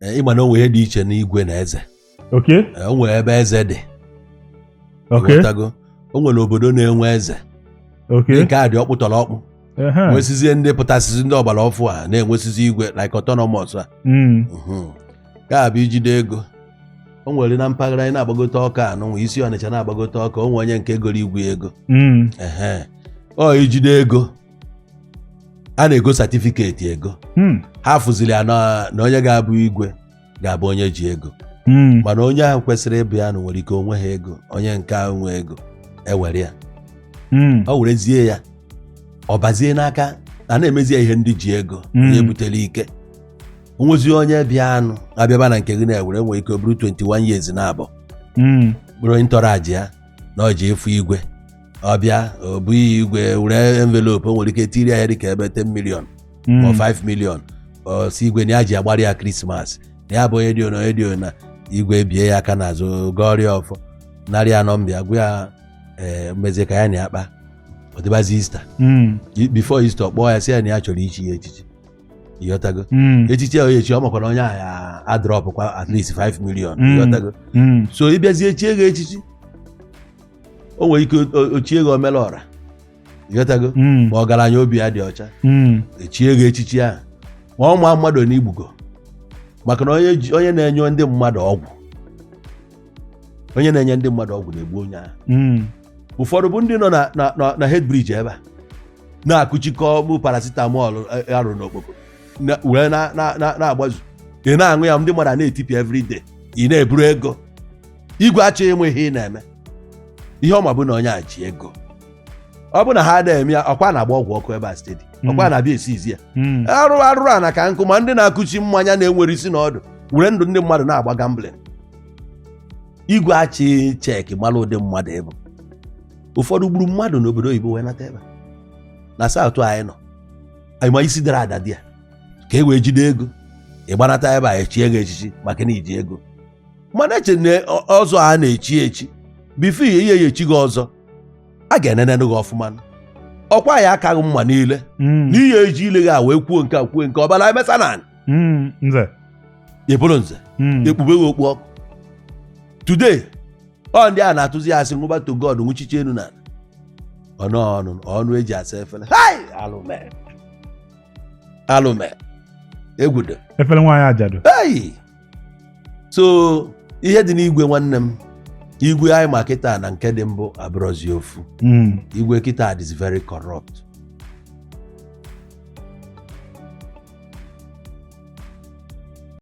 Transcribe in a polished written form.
Ịma na o nwere ihe dị iche n'igwe na eze. O nwere ebe eze dị. Ịghọtago? O nwere obodo na-enwe eze. Nke a dị ọkpụ tọrọ ọkpụ. Nwesizie ndị pụtasịzi, ndị ọgbara ọfụ a na-enwesizi igwe like autonomous a. Nke a bụ ijide ego. O nwere na mpaghara anyị na-agbagote Ọka anụnwa, isi Ọnịcha na-agbagote Ọka, o nwere onye nke goro igwe ego. Ehe, ọ ijide ego a na-ego certificate ego. Ha fụziri ya na onye ga-abụ igwe ga-abụ onye ji ego. Mana onye ahụ kwesịrị ịbụ ya na nwere ike onwe ha ego, onye nke ahụ nwe ego ewere ya. Ọ werezie ya, ọ bazie n'aka a na-emezi ya ihe ndị ji ego. Onye butere ike onwezi, onye bịa anụ abịaba na nke gị na-ewere, nwere ike ọ bụrụ 21 years na abụọ, bụrụ onye ntọrọ ya na ọ ji efu igwe, ọ bịa ọ bụ igwe were envelope, o nwere ike tiri ya dịka ebe 10 million ma ọ 5 million, ọ si igwe na ya ji agbara ya Christmas, na ya bụ onye dị ona, onye dị ona. Igwe bie ya aka n'azụ, gọrịa ọfọ, narị ya nọmba, gwa ya ee, mmezie ka ya na ya kpa. Ọ dịbazi Easter, before Easter, ọ kpọọ ya, sị ya na ya chọrọ ichi ya echichi, ịghọtago? Echichi ahụ echi, ọ makwara onye ahụ ya adropụkwa at least 5 million. Ịghọtago? So ịbịazie chie gị echichi, o nwere ike ochie gị omela ọra, ịghọtago? Ma ọgaranya obi ya dị ọcha, echie gị echichi ahụ, ma ọ ma mmadụ n'igbugo, maka na onye na-enye ndị mmadụ ọgwụ, onye na-enye ndị mmadụ ọgwụ na-egbu onye ahụ. Ụfọdụ bụ ndị nọ na head bridge ebe a na-akụchikọ mụ paracetamol arụ n'okpoko wee na-agbazu, ị na-aṅụ ya, ndị mmadụ a na-etipịa everyday, ị na-eburu ego. Igwe achọghị ịmụ ihe ị na-eme. Ihe ọma bụ na onye a ji ego, ọ bụ na ha na-eme ya, ọkwa na-agba ọgwụ ọkụ ebe a steady, ọkwa na-abịa esizi ya. Arụ arụrụ a na ka nkụ, ma ndị na-akụchi mmanya na-enwere isi na ọdụ were ndụ ndị mmadụ na-agba gambling. Igwe achị check mara ụdị mmadụ ịbụ. Ụfọdụ gburu mmadụ n'obodo oyibo wee nata ebe a. Na South anyị nọ anyị, ma isi dara ada dị ya ka e wee jide ego, ịgbanata ebe a, echie gị echichi maka na iji ego. Mana eche na ọzọ a na-echi echi, before ihe ya echi gị ọzọ, a ga-enenenụ gị ọfụma. Ọkwa ya akaghị mma niile n'ihi eji ile gị a wee kwuo nke a, kwuo nke ọbara emesa na Nze. Ị bụrụ nze, ekpube gị okpu ọkụ. Today ọ ndị a na-atụzi ya asị ṅụba to God, nwụchiche enu na ọnụ ọnụ ọnụ eji asa efere. Hai, alụme alụme egwudo. Efere nwaanyị ajadu. Hey! So ihe dị n'igwe, nwanne m, igwe anyị ma kịta na nke dị mbụ abụrụzi ofu. Igwe kịta is very corrupt.